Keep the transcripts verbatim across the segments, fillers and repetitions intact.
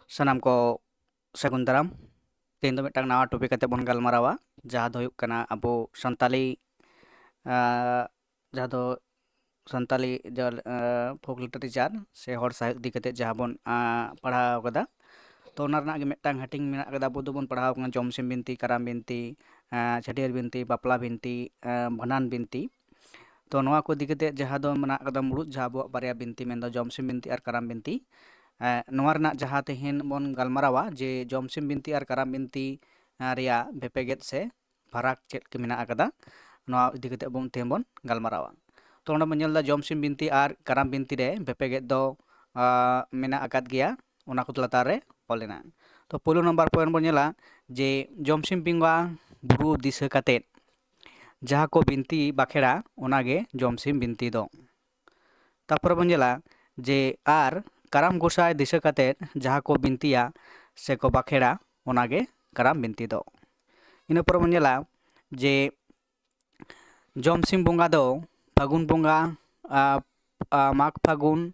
ᱥᱟᱱᱟᱢ ᱠᱚ ᱥᱟᱹᱜᱩᱱ ᱫᱟᱨᱟᱢ᱾ ᱛᱮᱦᱮᱧ ᱫᱚ ᱢᱤᱫᱴᱟᱝ ᱱᱟᱣᱟ ᱴᱚᱯᱤᱠ ᱠᱟᱛᱮ ᱵᱚᱱ ᱜᱟᱞᱢᱟᱨᱟᱣᱟ, ᱡᱟᱦᱟᱸ ᱫᱚ ᱦᱩᱭᱩᱜ ᱠᱟᱱᱟ ᱟᱵᱚ ᱥᱟᱱᱛᱟᱞᱤ, ᱟᱸ, ᱡᱟᱦᱟᱸ ᱫᱚ ᱥᱟᱱᱛᱟᱞᱤ ᱡᱟᱦᱟᱸ, ᱟᱸ, ᱯᱷᱳᱠ ᱞᱤᱴᱟᱨᱮᱪᱟᱨ ᱥᱮ ᱦᱚᱲ ᱥᱟᱶᱦᱮᱫ ᱤᱫᱤ ᱠᱟᱛᱮ ᱡᱟᱦᱟᱸ ᱵᱚᱱ, ᱟᱸ, ᱯᱟᱲᱦᱟᱣ ᱠᱟᱫᱟ᱾ ᱛᱚ ᱚᱱᱟ ᱨᱮᱱᱟᱜ ᱜᱮ ᱢᱤᱫᱴᱟᱝ ᱦᱟᱹᱴᱤᱧ ᱢᱮᱱᱟᱜ ᱠᱟᱫᱟ᱾ ᱟᱵᱚ ᱫᱚᱵᱚᱱ ᱯᱟᱲᱦᱟᱣ ᱠᱟᱱᱟ ᱡᱚᱢᱥᱤᱢ ᱵᱤᱱᱛᱤ, ᱠᱟᱨᱟᱢ ᱵᱤᱱᱛᱤ, ᱟᱸ, ᱪᱷᱟᱹᱴᱭᱟᱹᱨ ᱵᱤᱱᱛᱤ, ᱵᱟᱯᱞᱟ ᱵᱤᱱᱛᱤ, ᱟᱸ, ᱵᱷᱟᱸᱰᱟᱱ ᱵᱤᱱᱛᱤ᱾ ᱛᱚ ᱱᱚᱣᱟ ᱠᱚ ᱤᱫᱤ ᱠᱟᱛᱮ ᱡᱟᱦᱟᱸ ᱫᱚ ᱢᱮᱱᱟᱜ ᱠᱟᱫᱟ ᱢᱩᱲᱩᱫ ᱡᱟᱦᱟᱸ ᱟᱵᱚᱣᱟᱜ ᱵᱟᱨᱭᱟ ᱵᱤᱱᱛᱤ, ᱢᱮᱱᱫᱚ ᱡᱚᱢᱥᱤᱢ ᱵᱤᱱᱛᱤ ᱟᱨ ᱠᱟᱨᱟᱢ ᱵᱤᱱᱛᱤ᱾ ᱮᱸ, ᱱᱚᱣᱟ ᱨᱮᱱᱟᱜ ᱡᱟᱦᱟᱸ ᱛᱮᱦᱮᱧ ᱵᱚᱱ ᱜᱟᱞᱢᱟᱨᱟᱣᱟ ᱡᱮ ᱡᱚᱢᱥᱤᱢ ᱵᱤᱱᱛᱤ ᱟᱨ ᱠᱟᱨᱟᱢ ᱵᱤᱱᱛᱤ, ᱮᱸ, ᱨᱮᱭᱟᱜ ᱵᱷᱮᱯᱮᱜᱮᱫ ᱥᱮ ᱯᱷᱟᱨᱟᱠ ᱪᱮᱫ ᱠᱚ ᱢᱮᱱᱟᱜ ᱟᱠᱟᱫᱟ, ᱱᱚᱣᱟ ᱤᱫᱤ ᱠᱟᱛᱮ ᱵᱚᱱ ᱛᱮᱦᱮᱧ ᱵᱚᱱ ᱜᱟᱞᱢᱟᱨᱟᱣᱟ᱾ ᱛᱚ ᱚᱸᱰᱮ ᱵᱚᱱ ᱧᱮᱞ ᱮᱫᱟ ᱡᱚᱢᱥᱤᱢ ᱵᱤᱱᱛᱤ ᱟᱨ ᱠᱟᱨᱟᱢ ᱵᱤᱱᱛᱤ ᱨᱮ ᱵᱷᱮᱯᱮᱜᱮᱫ ᱫᱚ, ᱟᱸ, ᱢᱮᱱᱟᱜ ᱟᱠᱟᱫ ᱜᱮᱭᱟ, ᱚᱱᱟ ᱠᱚ ᱞᱟᱛᱟᱨ ᱨᱮ ᱚᱞ ᱮᱱᱟ᱾ ᱛᱚ ᱯᱳᱭᱞᱳ ᱱᱟᱢᱵᱟᱨ ᱯᱚᱭᱮᱱᱴ ᱵᱚᱱ ᱧᱮᱞᱟ ᱡᱮ ᱡᱚᱢᱥᱤᱢ ᱵᱚᱸᱜᱟ ᱵᱩᱨᱩ ᱫᱤᱥᱟᱹ ᱠᱟᱛᱮᱫ ᱡᱟᱦᱟᱸ ᱠᱚ ᱵᱤᱱᱛᱤ ᱵᱟᱠᱷᱮᱲᱟ, ᱚᱱᱟᱜᱮ ᱡᱚᱢᱥᱤᱢ ᱵᱤᱱᱛᱤ ᱫᱚ᱾ ᱛᱟᱨᱯᱚᱨᱮ ᱵᱚᱱ ᱧᱮᱞᱟ ᱡᱮ ᱟᱨ ᱠᱟᱨᱟᱢ ᱜᱚᱸᱥᱟᱭ ᱫᱤᱥᱟᱹ ᱠᱟᱛᱮᱫ ᱡᱟᱦᱟᱸ ᱠᱚ ᱵᱤᱱᱛᱤᱭᱟ ᱥᱮ ᱠᱚ ᱵᱟᱠᱷᱮᱲᱟ, ᱚᱱᱟᱜᱮ ᱠᱟᱨᱟᱢ ᱵᱤᱱᱛᱤ ᱫᱚ᱾ ᱤᱱᱟᱹ ᱯᱚᱨᱮ ᱵᱚᱱ ᱧᱮᱞᱟ ᱡᱮ ᱡᱚᱢᱥᱤᱢ ᱵᱚᱸᱜᱟ ᱫᱚ ᱯᱷᱟᱹᱜᱩᱱ ᱵᱚᱸᱜᱟ, ᱟ, ᱟ, ᱢᱟᱜᱽ ᱯᱷᱟᱹᱜᱩᱱ,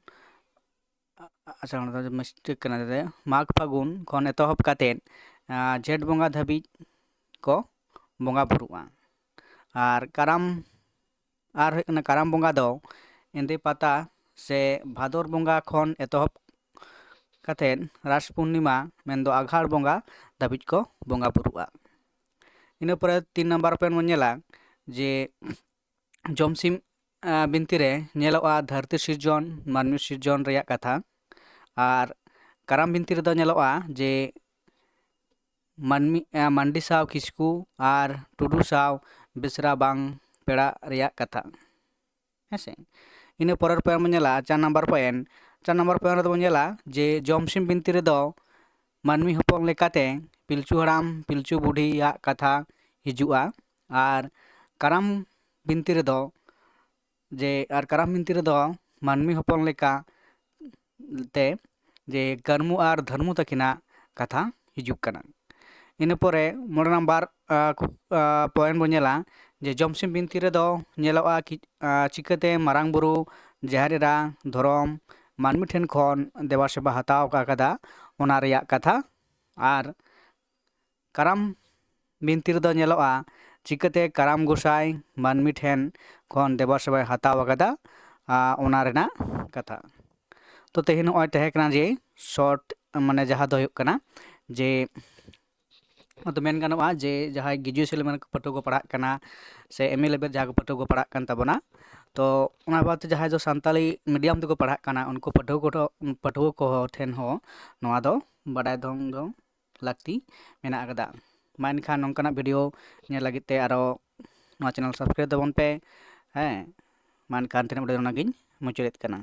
ᱟ, ᱟᱪᱪᱷᱟ, ᱚᱱᱟ ᱫᱚ ᱢᱤᱥᱴᱮᱠ ᱠᱟᱱᱟ, ᱢᱟᱜᱽ ᱯᱷᱟᱹᱜᱩᱱ ᱠᱷᱚᱱ ᱮᱛᱚᱦᱚᱵ ᱠᱟᱛᱮᱫ, ᱟ, ᱡᱷᱮᱸᱴ ᱵᱚᱸᱜᱟ ᱫᱷᱟᱹᱵᱤᱡ ᱠᱚ ᱵᱚᱸᱜᱟ ᱵᱩᱨᱩᱜᱼᱟ᱾ ᱟᱨ ᱠᱟᱨᱟᱢ, ᱟᱨ ᱦᱩᱭᱩᱜ ᱠᱟᱱᱟ ᱠᱟᱨᱟᱢ ᱵᱚᱸᱜᱟ ᱫᱚ ᱮᱸᱫᱮ ᱯᱟᱛᱟ ᱥᱮ ᱵᱷᱟᱫᱚᱨ ᱵᱚᱸᱜᱟ ᱠᱷᱚᱱ ᱮᱛᱚᱦᱚᱵ ᱠᱟᱛᱮᱫ ᱨᱟᱥ ᱯᱩᱨᱱᱤᱢᱟ, ᱢᱮᱱᱫᱚ ᱟᱜᱷᱟᱲ ᱵᱚᱸᱜᱟ ᱫᱷᱟᱹᱵᱤᱡ ᱠᱚ ᱵᱚᱸᱜᱟ ᱵᱩᱨᱩᱜᱼᱟ᱾ ᱤᱱᱟᱹ ᱯᱚᱨᱮ ᱛᱤᱱ ᱱᱟᱢᱵᱟᱨ ᱯᱚᱭᱮᱱᱴ ᱵᱚᱱ ᱧᱮᱞᱟ ᱡᱮ ᱡᱚᱢᱥᱤᱢ, ᱟ, ᱵᱤᱱᱛᱤ ᱨᱮ ᱧᱮᱞᱚᱜᱼᱟ ᱫᱷᱟᱹᱨᱛᱤ ᱥᱤᱨᱡᱚᱱ, ᱢᱟᱹᱱᱢᱤ ᱥᱤᱨᱡᱚᱱ ᱨᱮᱭᱟᱜ ᱠᱟᱛᱷᱟ᱾ ᱟᱨ ᱠᱟᱨᱟᱢ ᱵᱤᱱᱛᱤ ᱨᱮᱫᱚ ᱧᱮᱞᱚᱜᱼᱟ ᱡᱮ ᱢᱟᱹᱱᱢᱤ, ᱟ, ᱢᱟᱱᱰᱤ ᱥᱟᱶ ᱠᱤᱥᱠᱩ ᱟᱨ ᱴᱩᱰᱩ ᱥᱟᱶ ᱵᱮᱥᱨᱟ ᱵᱟᱝ ᱯᱮᱲᱟ ᱨᱮᱭᱟᱜ ᱠᱟᱛᱷᱟ᱾ ᱦᱮᱸ ᱥᱮ? ᱤᱱᱟᱹ ᱯᱚᱨᱮᱨ ᱯᱚᱭᱮᱱᱴ ᱵᱚᱱ ᱧᱮᱞᱟ ᱪᱟᱨ ᱱᱟᱢᱵᱟᱨ ᱯᱚᱭᱮᱱᱴ᱾ ᱪᱟᱨ ᱱᱟᱢᱵᱟᱨ ᱯᱚᱭᱮᱱᱴ ᱨᱮᱫᱚ ᱵᱚᱱ ᱧᱮᱞᱟ ᱡᱮ ᱡᱚᱢᱥᱤᱢ ᱵᱤᱱᱛᱤ ᱨᱮᱫᱚ ᱢᱟᱹᱱᱢᱤ ᱦᱚᱯᱚᱱ ᱞᱮᱠᱟᱛᱮ ᱯᱤᱞᱪᱩ ᱦᱟᱲᱟᱢ ᱯᱤᱞᱪᱩ ᱵᱩᱰᱷᱤᱭᱟᱜ ᱠᱟᱛᱷᱟ ᱦᱤᱡᱩᱜᱼᱟ᱾ ᱟᱨ ᱠᱟᱨᱟᱢ ᱵᱤᱱᱛᱤ ᱨᱮᱫᱚ ᱡᱮ, ᱟᱨ ᱠᱟᱨᱟᱢ ᱵᱤᱱᱛᱤ ᱨᱮᱫᱚ ᱢᱟᱹᱱᱢᱤ ᱦᱚᱯᱚᱱ ᱞᱮᱠᱟ ᱛᱮ ᱡᱮ ᱠᱟᱹᱨᱢᱩ ᱟᱨ ᱫᱷᱟᱹᱨᱢᱩ ᱛᱟᱹᱠᱤᱱᱟᱜ ᱠᱟᱛᱷᱟ ᱦᱤᱡᱩᱜ ᱠᱟᱱᱟ᱾ ᱤᱱᱟᱹ ᱯᱚᱨᱮ ᱢᱚᱬᱮ ᱱᱟᱢᱵᱟᱨ, ᱟ, ᱠᱩ-, ᱟ, ᱯᱚᱭᱮᱱᱴ ᱵᱚᱱ ᱧᱮᱞᱟ ᱡᱮ ᱡᱚᱢᱥᱤᱢ ᱵᱤᱱᱛᱤ ᱨᱮᱫᱚ ᱧᱮᱞᱚᱜᱼᱟ ᱠᱤ, ᱟ, ᱪᱤᱠᱟᱹᱛᱮ ᱢᱟᱨᱟᱝ ᱵᱩᱨᱩ, ᱡᱟᱦᱮᱨ ᱮᱨᱟ, ᱫᱷᱚᱨᱚᱢ, ᱢᱟᱹᱱᱢᱤ ᱴᱷᱮᱱ ᱠᱷᱚᱱ ᱫᱮᱵᱟ ᱥᱮᱵᱟ ᱦᱟᱛᱟᱣ ᱟᱠᱟᱫᱟ, ᱚᱱᱟ ᱨᱮᱭᱟᱜ ᱠᱟᱛᱷᱟ᱾ ᱟᱨ ᱠᱟᱨᱟᱢ ᱵᱤᱱᱛᱤ ᱨᱮᱫᱚ ᱧᱮᱞᱚᱜᱼᱟ ᱪᱤᱠᱟᱹᱛᱮ ᱠᱟᱨᱟᱢ ᱜᱚᱸᱥᱟᱭ ᱢᱟᱹᱱᱢᱤ ᱴᱷᱮᱱ ᱠᱷᱚᱱ ᱫᱮᱵᱟ ᱥᱮᱵᱟᱭ ᱦᱟᱛᱟᱣ ᱟᱠᱟᱫᱟ, ᱟᱨ ᱚᱱᱟ ᱨᱮᱱᱟᱜ ᱠᱟᱛᱷᱟ᱾ ᱛᱚ ᱛᱮᱦᱮᱧ ᱱᱚᱜᱼᱚᱭ ᱛᱟᱦᱮᱸ ᱠᱟᱱᱟ ᱡᱮ ᱥᱚᱨᱴ, ᱢᱟᱱᱮ ᱡᱟᱦᱟᱸ ᱫᱚ ᱦᱩᱭᱩᱜ ᱠᱟᱱᱟ ᱡᱮ ᱟᱫᱚ ᱢᱮᱱ ᱜᱟᱱᱚᱜᱼᱟ ᱡᱮ ᱡᱟᱦᱟᱸᱭ ᱜᱨᱮᱡᱩᱭᱮᱥᱚᱱ ᱞᱮᱵᱮᱞ ᱨᱮᱱ ᱯᱟᱹᱴᱷᱩᱣᱟᱹ ᱠᱚ ᱯᱟᱲᱦᱟᱜ ᱠᱟᱱᱟ ᱥᱮ ᱮᱢ ᱮ ᱞᱮᱵᱮᱞ ᱡᱟᱦᱟᱸᱭ ᱠᱚ ᱯᱟᱹᱴᱷᱩᱣᱟᱹ ᱠᱚ ᱯᱟᱲᱦᱟᱜ ᱠᱟᱱ ᱛᱟᱵᱚᱱᱟ, ᱛᱚ ᱚᱱᱟ ᱵᱟᱫ ᱡᱟᱦᱟᱸᱭ ᱫᱚ ᱥᱟᱱᱛᱟᱲᱤ ᱢᱤᱰᱤᱭᱟᱢ ᱛᱮᱠᱚ ᱯᱟᱲᱦᱟᱜ ᱠᱟᱱᱟ, ᱩᱱᱠᱩ ᱯᱟᱹᱴᱷᱩᱣᱟᱹ ᱠᱚ ᱴᱷᱮ-, ᱯᱟᱹᱴᱷᱩᱣᱟᱹ ᱠᱚ ᱴᱷᱮᱱ ᱦᱚᱸ ᱱᱚᱣᱟ ᱫᱚ ᱵᱟᱰᱟᱭ ᱫᱚᱦᱚ ᱫᱚ ᱞᱟᱹᱠᱛᱤ ᱢᱮᱱᱟᱜ ᱟᱠᱟᱫᱟ᱾ ᱢᱟ ᱮᱱᱠᱷᱟᱱ ᱱᱚᱝᱠᱟᱱᱟᱜ ᱵᱷᱤᱰᱤᱭᱳ ᱧᱮᱞ ᱞᱟᱹᱜᱤᱫ ᱛᱮ ᱟᱨᱚ ᱱᱚᱣᱟ ᱪᱮᱱᱮᱞ ᱥᱟᱵᱥᱠᱨᱟᱭᱤᱵ ᱛᱟᱵᱚᱱ ᱯᱮ᱾ ᱦᱮᱸ, ᱢᱟ ᱮᱱᱠᱷᱟᱱ ᱛᱤᱱᱟᱹᱜ ᱵᱷᱤᱰᱤᱭᱳ ᱚᱱᱟᱜᱤᱧ ᱢᱩᱪᱟᱹᱫᱮᱫ ᱠᱟᱱᱟ᱾